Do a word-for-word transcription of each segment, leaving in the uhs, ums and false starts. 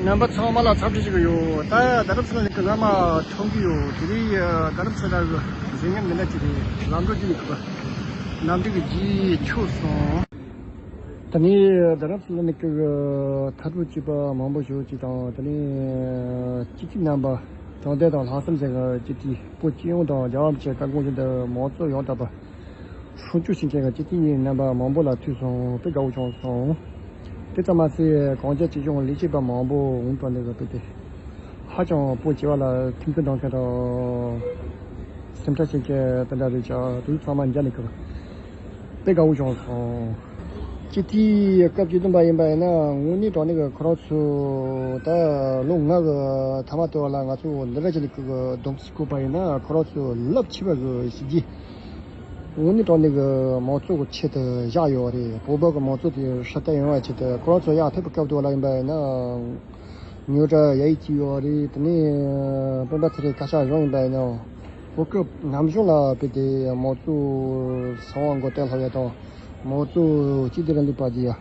རྣམ་པ་ཚང་མ་ལ་འཚམས་འདྲི་ཞུ་གི་ཡོད། ད་རྡ་རམ་ས་ལ་ནས་ཀྱི་ལམ་མཐོང་གི་ཡོད། དེ་རིང་རྡ་རམ་ས་ལ་གི་གཟིགས་ཉམས་མི་འདྲ་ཅིག་རེད། ལམ་འགྲོ་རྒྱུ་ནི་ཀི་ལམ་འགྲོ་རྒྱུ་ཡི་ཆོད་སོང་། ད་ནི་རྡ་རམ་ས་ལ་ནས་ཀྱི་མཐར་ཐུག་སྐྱིད་པ་མང་པོ་ཞུ་ཅིག་དང་། ད་ནི་སྤྱི་འཐུས་རྣམ་པ་དྲང་བདེན་དང་ལྷག་བསམ་ཟེར་གི་སྤྱི་འཐུས་སྤོ་སྤྱི་ཡོངས་དང་རྒྱལ་བ་རིན་པོ་ཆེ་བཀའ་དགོངས་བཞིན་དུ་མང་གཙོ་ཡང་དག་པ་སྲུང་སྐྱོབ་བྱེད་མཁན་གྱི་སྤྱི་འཐུས་རྣམ་པ་མང་པོ་ལ་ཐུག་སོང་། དཔེ་དགའ་བོ་བྱུང་སོང་། དེ་ཙམ་མ་ཟད་གངས་ཅན་སྐྱིད་གཤོངས་ལས་བྱེད་པ་མང་པོ་འོང་དང་ནི་གི་དཔེ་དེ་ཧ་ཅང་སྤོ་སྐྱེ་བ་ལ་ཐུགས་ཁུར་གནང་མཁན་དང་སེམས་ཁྲལ་བྱེད་མཁན་དེ་འདྲ་རེད་ཤག་དེ་ཚང་མ་མཇལ་ནི་གི་དཔེ་དགའ་བོ་བྱུང་སོང་། སྤྱི་འཐུས་སྐབས་བཅུ་བདུན་པ་ཡིན་པ་ཡིན་ན་དངོས་གནས་དྲང་གནས་ཀྱི་ཁོ་རང་ཚོ་ད་ལོ་ལྔ་གི་ཐ་མ་དེ་བ་ལ་ང་ཚོ་འདི་འདྲ་བྱས་ནས་ཀྱི་སྡོམ་རྩིས་བཀོད་པ་ཡིན་ན་ཁོ་རང་ཚོ་རླབས་ཆེ་བ་གི་བྱས་རྗེས་དངོས་གནས་དྲང་གནས་ཀྱི་མང་གཙོ་གི་ཆེད་དུ་བཞག་ཡོད་རེད། བོད་པ་གི་མང་གཙོ་དེ་སྲ་བརྟན་ཡོང་བའི་ཆེད་དུ་ཁོ་རང་ཚོ་ཡར་ཕེབས་པའི་སྐབས་དེ་བ་ལ་ཡིན་པ་ཡིན་ན། ཉོ་གྲྭ་ཡ་ཡིག་ཅིག་ཡོད་རེད། དེ་ནས་སྤེན་པ་ཚེ་རིང་བཀའ་ཤག་གཞུང་ཡིན་པ་ཡིན་ནའང་། གོ་སྐབས་ནམ་བྱུང་ལ་དཔེ་དེ་མང་གཙོ་གསང་བ་མགོ་བསྟན་ལྷ་བའི་དང་། མང་གཙོ་སྤྱི་བདེ་རིང་ལུགས་པ་དེ་ཡ།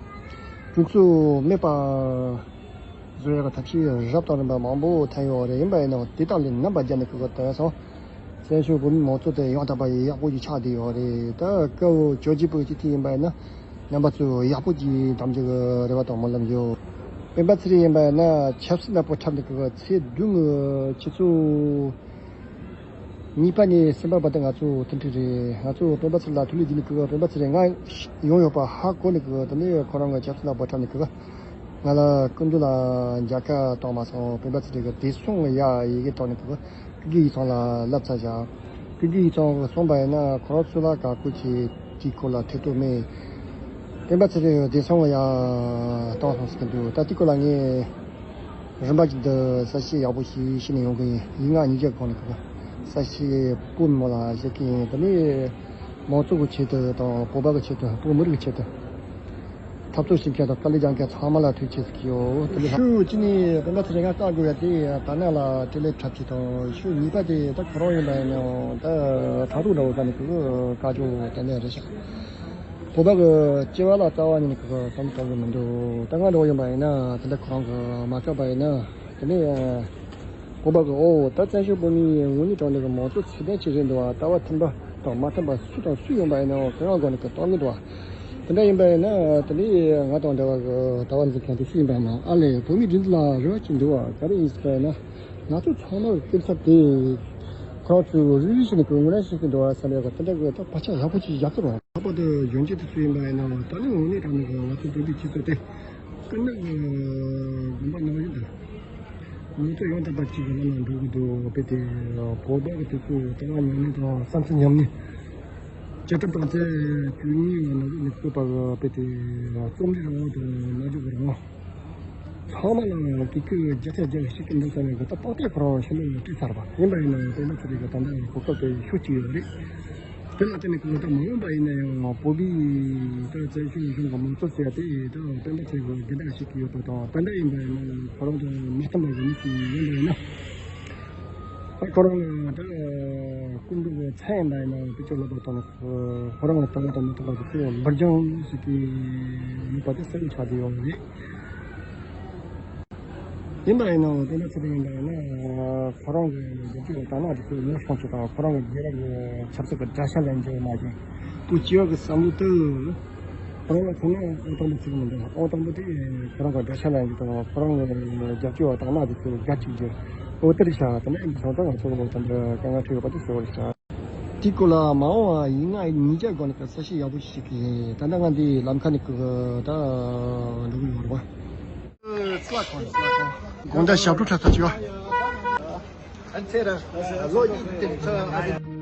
གྲོས་ཚོགས་མེད་པ་བཟོ་ཡག་གི་ཐབས་ཤེས་རབ་དང་རིམ་པ་མང་པོ་ཐོན་ཡོད་རེད། ཡིན་པ་ཡིན་ནའང་དེ་དག་ལས་རྣམ་པ་བརྒྱ་ནས་གོ་སྐབས་བསྟན་སོང་། བཙན་བྱོལ་བོད་མིའི་མང་གཙོ་དེ་ཡང་དག་པ་ཡག་པོ་ཞིག་ཆགས་བསྡད་ཡོད་རེད། ད་སྐབས་བཅོ་བརྒྱད་པའི་སྤྱི་འཐུས་ཡིན་པ་ཡིན་ན་རྣམ་པ་ཚོས་ཡག་པོ་ཅིག་འདེམས་རྒྱུ་གི་རེ་བ་དང་སྨོན་ལམ་ཡོད། སྤེན་པ་ཚེ་རིང་ཡིན་པ་ཡིན་ན་ཆབ་སྲིད་ནག་པོ་འཁྲབ་ནས་ཀྱི་ཚེས་བདུན་གྱི་ཆུ་ཚོད་གཉིས་པ་ནས་གསུམ་པ་བར་དུ་ང་ཚོ་མཐུན་སྒྲིལ་རེད། ང་ཚོ་སྤེན་པ་ཚེ་རིང་ལ་ཐུགས་ལས་བརྒྱུད་ནས་ཀྱི་སྤེན་པ་ཚེ་རིང་ང་ཡོང་ཡོད་པ་ཧ་གོ་ནས་ཀྱི་དེ་ནས་ཁོ་རང་གི་ཆབ་སྲིད་ནག་པོ་འཁྲབ་ནས་ཀྱི་ང་ལ་སྐུ་མདུན་ལ་མཇལ་ཁ་བཏང་མ་སོང་། སྤེན་པ་ཚེ་རིང་གི་བདེ་སྲུང་གི་ཡ་ཡི་གེ་བཏང་ནས་ཀྱི་སྐུ་སྒེར་ཡིག་ཚང་ལ་བསླབ་ཚར་བཞག་སྐུ་སྒེར་ཡིག་ཚང་གི་གསུངས་པ་ཡིན་ན་ཁོ་རང་ཚོ་ལ་ག་སྐུ་ཆེ་དེའི་སྐོར་ལ་ཐེ་གཏོགས་མེད། སྤེན་པ་ཚེ་རིང་བདེ་སྲུང་གི་ཡ་བཏང་སོང་ཟེར་གི་འདུག་ད་དེའི་སྐོར་ལ་ངས་རིམ་པ་བཞིན་དུ་གསལ་བཤད་ཡག་པོ་ཞིག་ཞུས་ནས་ཡོང་གི་ཡིན། ཡིག་ངག་ཉིས་བརྒྱ་གོང་ནས་གོང་གསལ་བཤད་བོད་མི་མང་ལ་བཤད་ཀྱི་ཡིན། དེ་ནས་མང་གཙོ་གི་ཆེད་དུ་དང་བོད་པ་གི་ཆེད་དུ་བོད་མི་རིགས་ཀྱི་ཆེད་དུ། འཐབ་རྩོད་བྱེད་མཁན་དང་དཀའ་ལས་རྒྱག་མཁན་ཚང་མ་ལ་ཐུགས་རྗེ་ཆེ་ཟེར་གྱི་ཡོད། དེ་ལས་ཤུགས་གཅིག་ནས་སྤེན་པ་ཚེ་རིང་ང་བཀའ་དགོས་ཡ་དེ་དར་ནག་ལ་སྤྲེལ་ལད་འཁྲབ་ཅིག་དང་། ཤུགས་གཉིས་པ་དེ་ད་ཁོ་རང་ཡིན་པ་ཡིན་ནའང་ད་ཕྲག་དོག་འདྲ་བོ་ཟ་ནས་ཁོ་བཀའ་ཆོས་ཏན་ཏན་རེད་ཤག་བོད་པ་གི་སྐྱེ་བ་ལ་རྩ་བ་ཉིད་ནས་ཁོ་བསམ་བློ་གཏོང་གི་མི་འདུག་ད་ང་འདྲ་བོ་ཡིན་པ་ཡིན་ན་དེ་འདྲ་ཁོ་རང་གི་མ་བཀག་པ་ཡིན་ན་དེ་ནས། བོད་པ་གི་ཨོ་ད་བཙན་བྱོལ་བོད་མིའི་དངོས་གནས་དྲང་གནས་ཀྱི་མང་གཙོ་ཚད་ལྡན་ཅིག་རེད་འདུག་བ། ལྟ་བ་མཐུན་པ་དང་མ་མཐུན་པ་སུ་དང་སུ་ཡོང་པ་ཡིན་ནའང་གང་ཡང་དགོས་ནས་ཀྱི་གཏོང་གི་འདུག་བ། དེ་འདྲ་ཡིན་པ་ཡིན་ན་དེ་ནས་ང་དང་འདྲ་བ་གི་ལྟ་བ་འཛིན་མཁན་དེ་སུ་ཡིན་པ་ཡིན་ནའང་ཨ་ལས་བོད་མིའི་སྒྲིག་འཛུགས་ལ་རེ་བ་ཅིག་འདུག་བ། ག་རེ་ཡིན་ཟེར་བ་ཡིན་ན་ང་ཚོ་ཚང་མ་གི་སྐུ་ཚབ་དེ་ཁོ་རང་ཚོས་རིག་རིག་བྱས་ནས་ཀྱི་ངོས་ལེན་བྱེད་ཀྱི་འདུག་བ་བསམ་ཡག་གི་དེ་འདྲ་གི་ད་བར་ཆད་ཡག་པོ་ཅིག་བཞག་གི་རེད། ལྷག་པར་དུ་གཞོན་སྐྱེས་དེ་ཚོ་ཡིན་པ་ཡིན་ནའང་ད་ནི་དངོས་གནས་དྲང་གནས་ཀྱི་ང་ཚོ་བོད་པའི་སྤྱི་ཚོགས་དེ། སྐུ་ངོ་དགོན་པ་ནང་བཞིན་དུ། ང་ཚོ་ཡང་དག་པ་གཅིག་གི་ལམ་ལ་འགྲོ་གི་འདུག་དཔེ་དེ་བོད་པ་གི་དེ་ཚོ་ལྟ་བ་ཉམས་ལེན་དང་བསམ་ཚུལ་ཉམས་ལེན། བཅའ་ཁྲིམས་དང་ཚད་བཅུ་གཉིས་པ་ནང་བཞིན་ནས་བཀོད་པ་གི་དཔེ་དེ་རྩོམ་རིག་རང་དབང་དང་སྨྲ་བརྗོད་ཀྱི་རང་དབང་། ཚང་མ་ལ་གི་ཁུ་རྒྱ་ཆ་རྒྱ་ཞིག་གི་འདུག་ས་ནས་གི་ད་ཏག་ཏག་ཁོ་རང་ཤི་ལོ་ཡོད་སྲིད་ཚར་བ་ཡིན་པ་ཡིན་ན་དཔེ་མ་ཚོ་རིག་གི་ད་ལྟ་གི་གོ་སྐབས་དེ་ཤུགས་ཆེ་ཡོད་རེད། དེ་ལ་བརྟེན་ནས་ཁོང་ད་མ་འོངས་པ་ཡིན་ན་ཡང་བོད་པའི་ད་བཙན་བྱོལ་གཞུང་གི་མང་གཙོ་ཟེར་ཡ་དེ་ད་སྤེན་པ་ཚེ་རིང་སྒེར་བདག་བྱེད་ཀྱི་ཡོད་པ་དང་། དེ་འདྲ་ཡིན་པ་ཡིན་ན་ཁོ་རང་དང་མ་མཐུན་པ་གི་མི་ཞིག་ཡིན་པ་ཡིན་ན། ད་ཁོ་རང་ལ་ད་སྐུ་མདུན་གྱི་མཚན་ཡིན་པ་ཡིན་ན་དཔེ་ཆ་ལོ་པ་དང་ཁོ་རང་ལ་ལྟ་བ་དང་མ་མཐུན་པ་དེ་ཚོ་འབུར་འགྱངས་ཞིག་གི་ཡོད་པ་དེ་གསལ་པོ་ཆགས་བསྡད་ཡོད་རེད། ཡིན་པ་ཡིན་ནའང་དེ་འདྲ་ཚོད་ཡིན་པ་ཡིན་ན་ཁོ་རང་གི་རྒྱབ་སྐྱོར་དང་ནང་དེ་ཚོ་ཉོ་སོང་ཆེ་དང་ཁོ་རང་གི་རྒྱལ་རབས་ཀྱི་ཆབ་སྲིད་ཀྱི་དགྲ་ཤ་ལེན་རྒྱུ་མ་བྱུང་། ཁོ་སྐྱེ་བ་གི་བསམ་བློ་དུ་ཁོ་རང་ལ་མཚོན་ན་ཨོ་དང་པོ་ཚིག་མི་འདུག་ཨོ་དང་པོ་དེ་ཁོ་རང་གི་དགྲ་ཤ་ལེན་རྒྱུ་དང་ཁོ་རང་གི་རྒྱབ་སྐྱོར་དང་ནང་དེ་ཚོ་རྒྱ་ཆེ་རྒྱུ་ཨོ་དེ་རེད་ཤག་དེ་ནས་ཨེ་འདི་སོང་ཙང་ང་ཚོ་ལོ་དང་འདྲ་དཀའ་ངལ་འཕྲད་ཡོད་པ་དེ་ཟེར་བ་རེད་ཤག་དེའི་སྐོར་ལ་མ་འོངས་པ་ཡིག་ངག་ཉིས་བརྒྱ་སྒང་ནས་གསལ་བཤད་ཡག་པོ་ཞིག་གིས་ད་ལྟ་ང་འདི་ལམ་ཁ་ནས་ཀྱི་ད་འགྲོ་གི་ཡོད་རེད་པ། དགོང་དག་ཞབས་བྲོ་འཁྲབ་ས་བྱས་པ། ཨ་ཚེ་ར་ལོ་གཅིག་དེར་ཚོ།